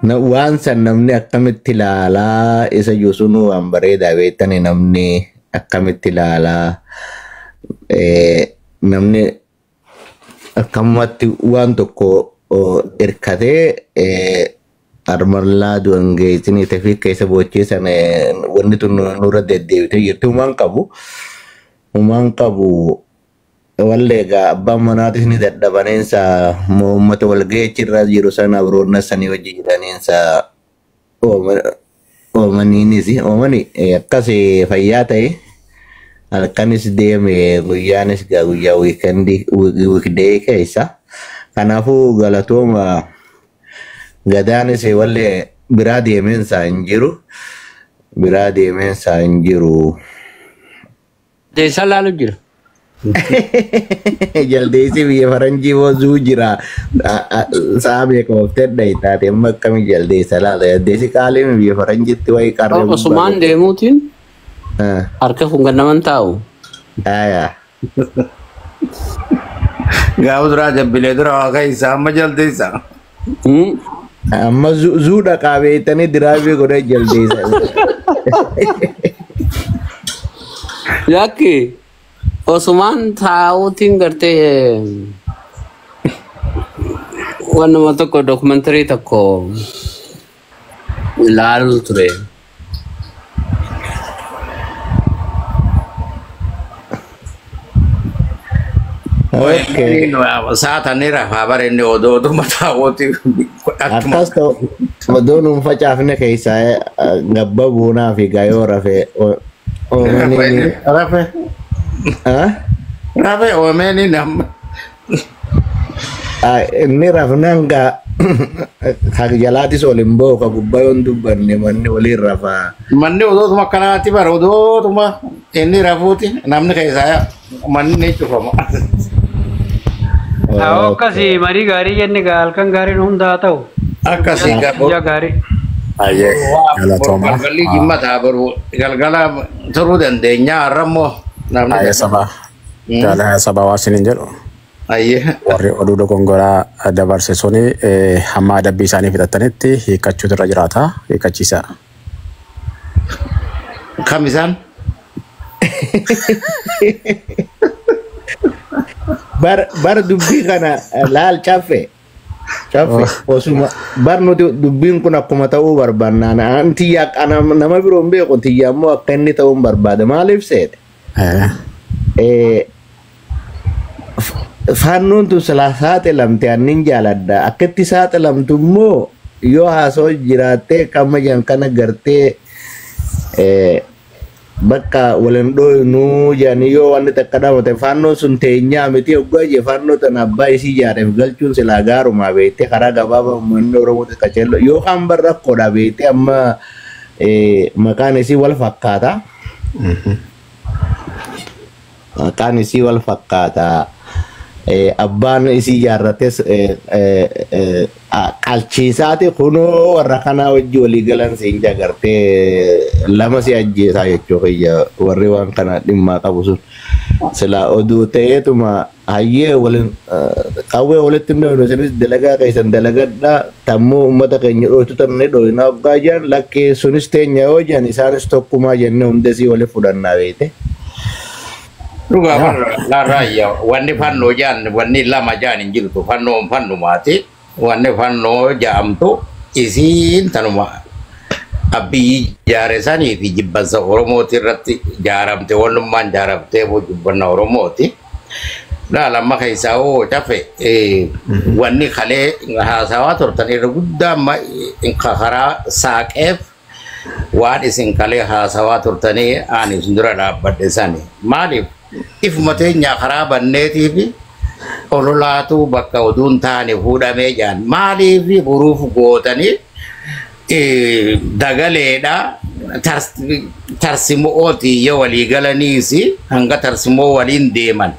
Waan san namni akkamitti ilaalaa isa jiru sunuu waan bareedaa beektani, namni akkamitti ilaalaa, namni akkamumatti waan tokko hirkatee armallaa du'an geessinii tafii keessa bochiisan, wanni tun nurra deddeebitee jirti. Humaan qabu, humaan qabu. Wallee egaa abbaan manaatis ni dadhabaneensa, uummata walga'ii irra jiru sana abroonna sanii wajji jiraniinsa oomaniinis oomani akkas fayyaa ta'e. Halkanis deeme, guyyaanis gaa guyyaa weekendii, weekday keessa. Kanaafuu galatooma. Gadaanis wallee biraa deemeensa hin jiru, biraa deemeensa hin jiru. Deessaa laalu jira. Jaldeessi biyya faranjii boozuu jira. Sa'a meeqa ooftee dhayitaate amma akkami jaldeessa laata? Jaldeessi qaaliin biyya faranjiitti wayii qarree. Osumaan deemuutiin harka kun gannaman taa'u. Aya. Gaafa duraa jabbilee dura waa keessa, amma jaldeessa. Amma zuu dhaqaa beektanii diraavii godhee jaldeessa. Yakki osumaan taa'uutiin gartee wannuma tokko, dookumentarii tokko ilaaluu ture. Okay. Saatanii rafaa bara inni odootuma taa'uuti. Akkas ta'u odoo nuun facaafne keessaa gabba buunaa fi gayoo rafee oomanii. Rafe. Rafe oomeni nama. Inni rafnaan gaa ka jalaatis ol hin bahu, ka gubbaa yoon dubbanne manni waliin rafaa. Manni odootuma akkanaatti bara odootuma inni rafuuti namni keessaa manni ni cufama. Haa, akkasii marii gaarii jenne gaa, halkan gaariin hundaa ta'u. Akkasii gaa. Guyyaa gaarii. Baay'ee galatooma. Galgalli jimmataa baru galgala turuu dandeenya, har'a immoo namni. Baay'ee saba. Jaalala sabaa waa isiniin jedhu. Ayyee. Warri oduu dogongoraa dabarse suni hamma adabbii isaanii fixatanitti hiikkachuutu irra jiraata. Hiikkachiisa. Kam isaan? Bar dubbii kana laal, caffe. Caffe osuma bar nuti dubbiin kun akkuma ta'uu barbaannaan an tiyya ana nama biroo hin beeku, tiyya ammoo akka inni ta'uu hin barbaada. Maaliif seete? Faannoon tun silaa saaxilamte annin jaaladha. Akka itti saaxilamtu immoo yoo haasoo jiraattee qamma jan kana gartee bakka waliin dhooynuu jedhanii, yoo wanni takka dhaamate faannoon sun teenyaa miti hoggaa jee, faannoo tana abbaa isii ijaareef galchuun silaa gaarumaa beektee, karaa gabaabaa uummanni Oromoo qaceello yookaan bar rakkoodha beektee, amma maqaan isii wal fakkaata. Maqaan isii wal fakkaata. Abbaan isii ijaarrates qalchiisaati kunoo warra kanaa wajji walii galan siin jagartee lama si ajjeesaa jechuu kiyya. Warri waan kana dhimmaa qabu sun silaa oduu ta'eetuma hayyee waliin qawwee walitti hin dhoynu, isinis dalagaa keessan dalagadhaa, tammoo uummata keenya dhooytu tanne dhooynaa hoggaa jiran, lakkee sunis teenya yoo jiran isaanis tokkumaa jennee hundasii waliif fudhannaa beekte. Dhugaa barra wanni fannoo jaan wanni lama jaan hin jirtu, fannoon fannumaati. Wanni fannoo jaamtu isiin tanuma abiyyi jaare sanii fi jibbansa Oromooti irratti jaaramte, wannummaan jaaramtee jibbanna Oromooti. Laala amma keessaa hoo cafe, wanni kalee haasawaa turtan irra guddaa amma karaa saaqeef waan isin kalee haasawaa turtanii ani isin dura dhaabbadhe sani. Maaliif ifuma teenyaa karaa banneetii fi ololaatu bakka oduun taane fuudhamee jaan maaliif boruuf gootanii dagaleedha tarsimoo yoo walii galaniis hanga tarsimoo waliin deeman.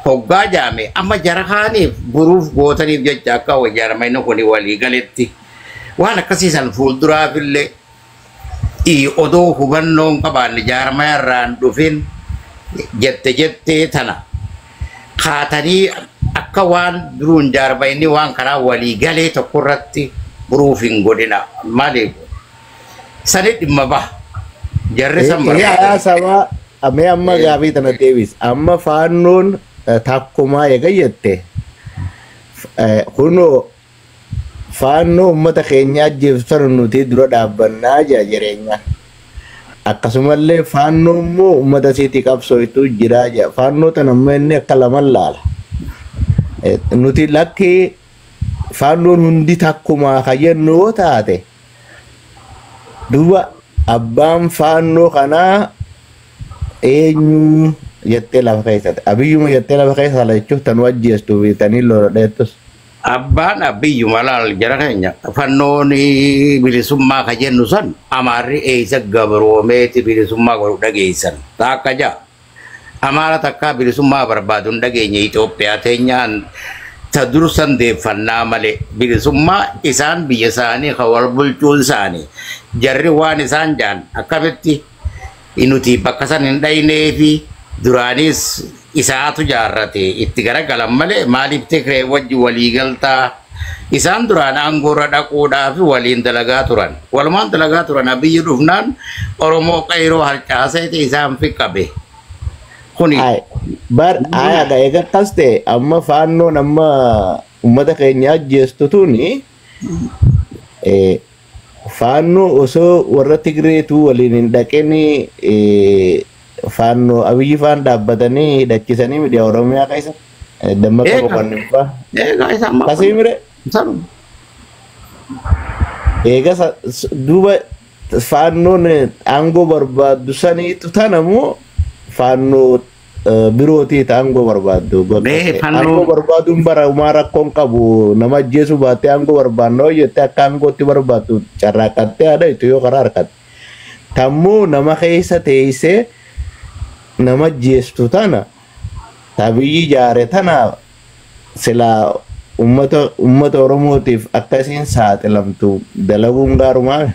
Hoggaa jaame amma jara kaaniif boruuf gootaniif jecha akka jaarmayni kun walii galetti waan akkasiisan fuulduraafillee odoo hubannoon qabaanne jaarmaya irraan dhufin jette jettee tana kaatanii akka waan duruun jaarmayni waan kanaa walii galee tokko irratti Buruuf hin godhina. Maaliif? Sani dhimma baha. Jarri san Yaa sabaa mee amma gaafii tana deebis. Amma faannoon takkumaa eega jette kunoo faannoo uummata keenya ajjeefsan nuti dura dhaabbannaa jira jireenya. Akkasumallee faannoo immoo uummata isiitii qabsootu jira jira. Faannoo tana amma inni akka laman laala. Nuti lakki faannoon hundi takkumaa kan jennu yoo taate duuba abbaan faannoo kanaa eenyu jettee lafa keessatti abiyyuma jettee lafa keessa jechuuf tanuu ajjeestu bitanii lola dheettus. Abbaan abiyyuma laal jara keenya fannoon bilisummaa ka jennu san amaarri eessa gabroomeeti bilisummaa godhu dhageessan taakka jaa. Amaara takkaa bilisummaa barbaadu hin dhageenye Itoophiyaa teenyaan ta dursan deeffannaa malee bilisummaa isaan biyya isaanii ka wal bulchuun isaanii jarri waan isaan jaan akkamitti nuti bakka san hin dhaynee fi duraanis isaatu jaarrate itti garagalan malee maaliif Tigree wajji waliigaltaa isaan duraan aangoorra dhaquudhaaf waliin dalagaa turan walumaan dalagaa turan abiyyi dhufnaan Oromoo qeyroo harcaaseeti isaan fiqqabe. Kuni Bar aya eega akkas ta'e amma faannoon amma uummata keenya ajjeestu tuni faannoo osoo warra Tigreetu waliin hin dhaqin faannoo abiyyi faan dhaabbatanii hidhachisanii miidiyaa Oromiyaa keessa Dammaqa Boqonnii fa'aa. Eegaa isaan Akkasii mire eega duuba faannoon aangoo barbaaddu saniitu tanamoo faannoo birootii aangoo barbaaddu. Aangoo barbaaduun bara umaa rakkoon qabu nama ajjeesuu baattee aangoo barbaannoo jettee akka aangootti barbaaddu carraaqqattee haadha yoo karaa harkatte. Tammoo nama keessa teessee nama ajjeestu tana tabiyyi jaare tana silaa uummata Oromootiif akka isiin saaxilamtu dalaguun gaarumaa.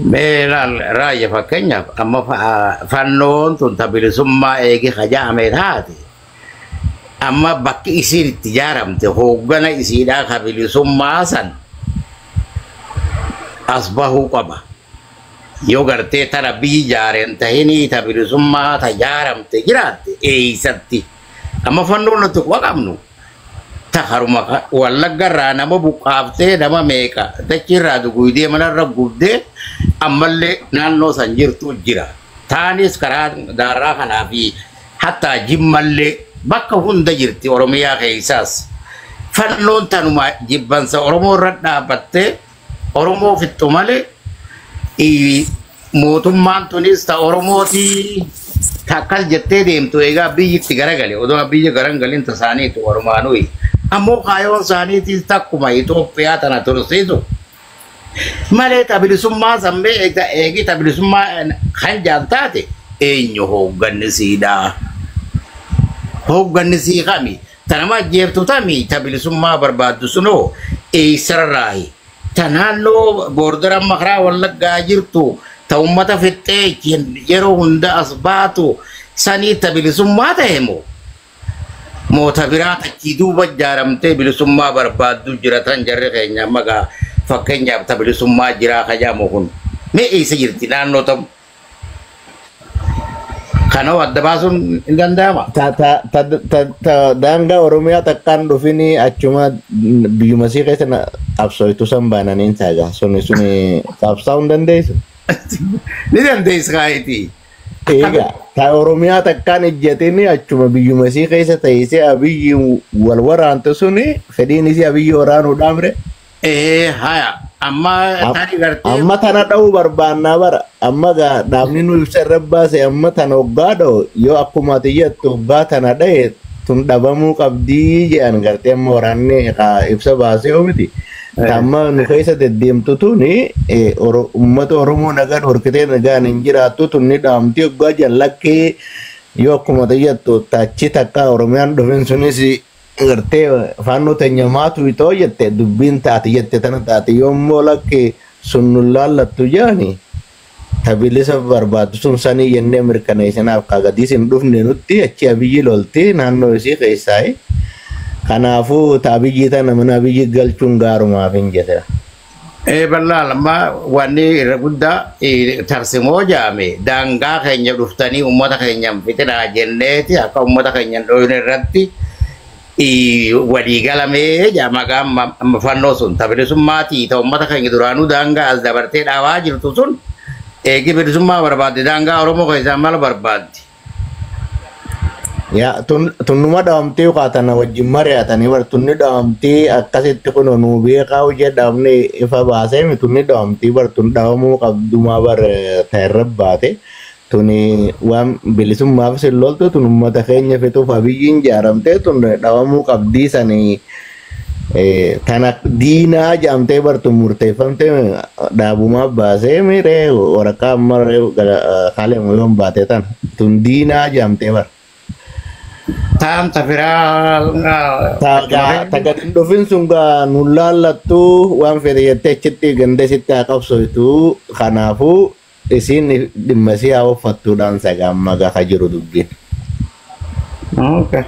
Mee laal raayya fakkeenyaaf amma fannoon tun ta bilisummaa eegi hajaame taate amma bakki isiin itti ijaaramte hooggana isiidhaa ka bilisummaa san as bahuu qaba. Yoo gartee tana biyyi ijaareen tahinii ta bilisummaa ta ijaaramte jiraatte eeysatti amma fannoon nuti quba qabnu ta haruma wallagga irraa nama buqqaaftee nama meeqa dachii irraa duguydee manarra gubdee ammallee naannoo san jirtu jira. Taanis karaa daaraa kanaa fi hattaa jimmallee bakka hunda jirti Oromiyaa keessaas. Fannoon tanuma jibbansa Oromoo irra dhaabbattee Oromoo fixxu malee mootummaan tunis ta Oromootii takkas jettee deemtu egaa biyyi itti garagale odoo biyya garagalin tasaaniitu ormaanuyi. Ammoo kaayoon isaaniitis takkuma Itoophiyaa tana tursiisu. Malee ta bilisummaa sammee eegi ta bilisummaa kan jaan taate eenyu hoogganni siidhaa. Hoogganni sii kami ta nama ajjeeftu tami ta bilisummaa barbaaddu sunoo eessarraayi. Ta naannoo boordara makaraa wallaggaa jirtu ta uummata fixxee yeroo hunda as baatu sanii ta bilisummaa ta'e moo? Moota biraa tachii duuba ijaaramtee bilisummaa barbaaddu jira tan jarri keenya maqaa fakkeenyaaf ta bilisummaa jiraa kajaamu kun mee eessa jirti naannoo ta'u? Kanoo adda baasuun hin danda'ama. Daangaa Oromiyaa takkaan dhufini achuma biyyuma sii keessa qabsooytu san baananiin saaga suni suni qabsaa'uu hin dandeessu. Ni dandeessu kaayitii. Egaa ta Oromiyaa takkaan ejjatini achuma biyyuma sii keessa teessee abiyyi wal waraante suni fedhiin isii abiyyi waraanuudhaaf re. Haya amma tani gartee. Amma tana dha'uu barbaannaa bara amma gaa dhaabni nu ibsa irra baase amma tana hoggaa dha'u yoo akkuma ati jettu hoggaa tana dha'e tun dhabamuu qabdii jedhan gartee amma waraanni ibsa baasee yoo miti. Amma nu keessa deddeemtu tuni uummata Oromoo nagaan horkitee nagaan hin jiraattu tun ni dhaamti hoggaa jallakkee yoo akkuma ati jettu tachi takka Oromiyaan dhufin sunis gartee faannoo teenya maatu itoo jette dubbiin taate jette tana taate yoommoo lakke sun nun laallattu jaani tabilisa barbaaddu sun sanii jennee mirkaneessinaaf kaagadiis hin dhufne nutti achi abiyyi lolti naannoo isii keessaayi. Kanaafuu ta abiyyi tana mana abiyyi galchuun gaarumaaf hin jedhe. Bal'aa lamma wanni irra guddaa tarsimoo jaame daangaa keenya dhuftanii uummata keenyan fixinaa jenneeti akka uummata keenyan dhoyne irratti walii galamee maqaan fannoo sun bilisummaatii ta uummata keenya duraanuu daangaa as dabartee dhaabaa jirtu sun eegi bilisummaa barbaadde daangaa Oromoo keessaa maal barbaaddi? Yaa tunnuma dhaamtee kaatana wajjin mari'atanii bar tunni dhaamtee akkasitti kun nuu beekaa hojii dhaamne ifa baasee tunni dhaamtee bar tun dhaamuu qabdumaa bar ta'erra baate tuni waan bilisummaaf sin loltu tun uummata keenya fixuuf Abiyyiin ijaaramtee tun dhaamuu qabdii sanii tana diinaa jedhamtee bar tun murteeffamtee dhaabumaaf baasee miiree waraqaa amma kaalee yoon baate tana tun diinaa jedhamtee bar. Taam tafiraa Tagatin dhufin sun gaa nun laallattu waan fedhe jettee achitti ganda sitti haa qabsoitu kanaafuu isiin dhimma isii haa uffattuudhaan sagaa amma gaha jiru dubbiin. Okay.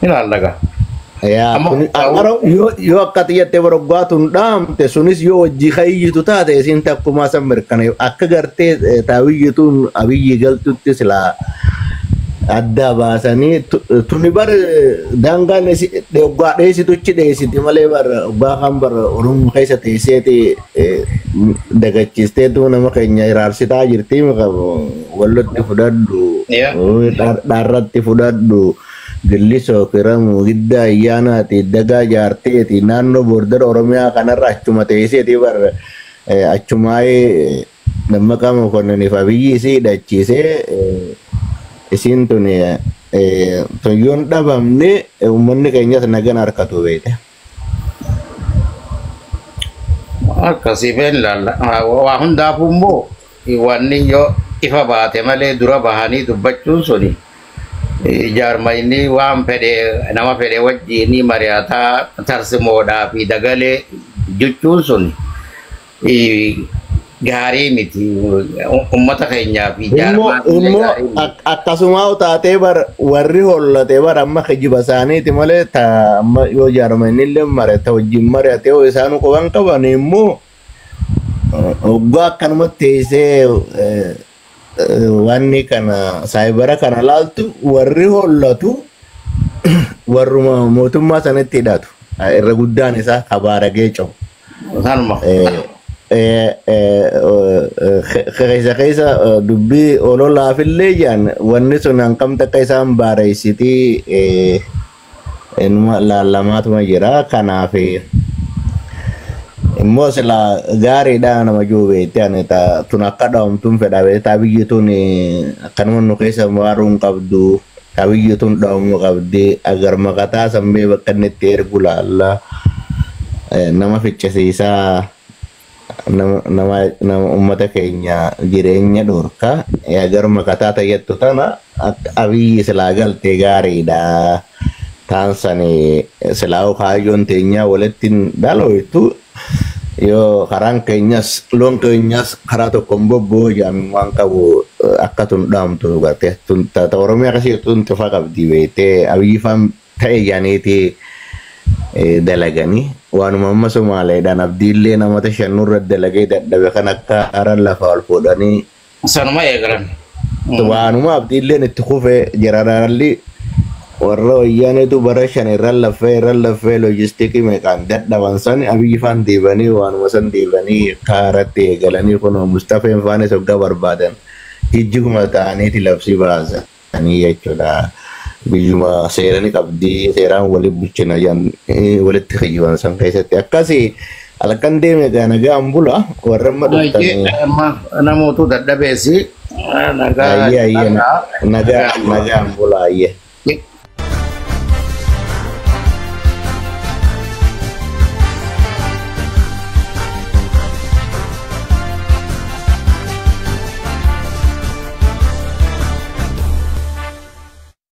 Ilaallaga. Yoo akka xiyyattee baroggaa tun dhaamte sunis yoo wajjii kaayyitu taate isiin takkumaa san mirkaneef akka gartee taawiyyituun Abiyyi galtutti silaa adda baasanii tuni bar daangaan dhoggaa dheessituchi dheessiti malee bar oggaa kan bar Oromoo keessa teesseeti dagachiisteetu nama keenya iraarsitaa jirti wallotti fudhadhu dhaarratti fudhadhu gillisoo kiramu gidda ayyaanaati dagaa jaarteeti naannoo boordara Oromiyaa kanarra achuma teesseeti bar achumaa'ee Dammaqaa Mokonniiniif Abiyyi isii hidhachiisee isiin tun yoon dhabamne uummanni keenyas nagan harkatu beekte. Akkasii feen ilaalla. Waa hundaafuu immoo wanni yoo ifa baate malee dura bahanii dubbachuun suni jaarmayni waan fedhe nama fedhe wajjin mari'ataa tarsimoodhaa fi dagalee jechuun suni gaarii miti uummata keenyaa fi jaarmaa. Immoo akkasuma taatee bar warri hollatee bar amma kijiba isaaniiti malee amma yoo jaarmayni illee mari'ata wajjin mari'atee yoo isaan quban qaban immoo waggaa akkanumatti teessee wanni kana saayibara kana laaltu warri hollatu warruma mootummaa sanatti hidhatu irra guddaan isaa kabaaragee cabu. Sanuma. Keessa keessa dubbii ololaafillee jaan wanni sun hanqamta akka isaan baareessitii laalamaatuma jira kanaaf immoo sila gaariidha nama jiru beekte ani tun akka dhaamtuun fedha beekte biyyi tun akkanuma nu keessa waaruu hin qabdu biyyi tun dhaamuu qabdi agar maqataa sanbee bakka inni itti ergu laalla nama ficcisiisaa nama uummata keenya jireenya dhorka agar maqataa tayyattu tana Abiyyi silaa galtee gaariidha. Taan sani silaa kaayyoon teenyaa walitti dhaloitu yoo karaan keenyas loon keenyas karaa tokkoon bobboo jaamin waan qabu akka tun dhaamtu garte tun ta Oromiyaa akkasii tun tufa qabdi beektee Abiyyi faan ta'e jaaniiti dalaganii waanuma amma Somaaleedhaan Abdiillee namoota shanurra dalagee dadhabe kan akka haran lafa ol fuudhanii. Sanuma eegalan. Waanuma Abdiilleen itti kufee jiraraalli warra wayyaaneetu bara shan irra laffee loojistiikii meeqaan dadhaban san Abiyyi faan deebanii waanuma san deebanii kaaratti eegalanii kun Mustafeen faanis hoggaa barbaadan jijjiguma ta'aniiti labsii baasanii jechuudha. Biyyuma seerani qabdii seeraan waliin bulchina walitti kiyyiban san keessatti akkasii halkan deeme gaa nagaan bula warra amma dhuftanii. Namootu dadhabeesi. Nagaan bula ayyee.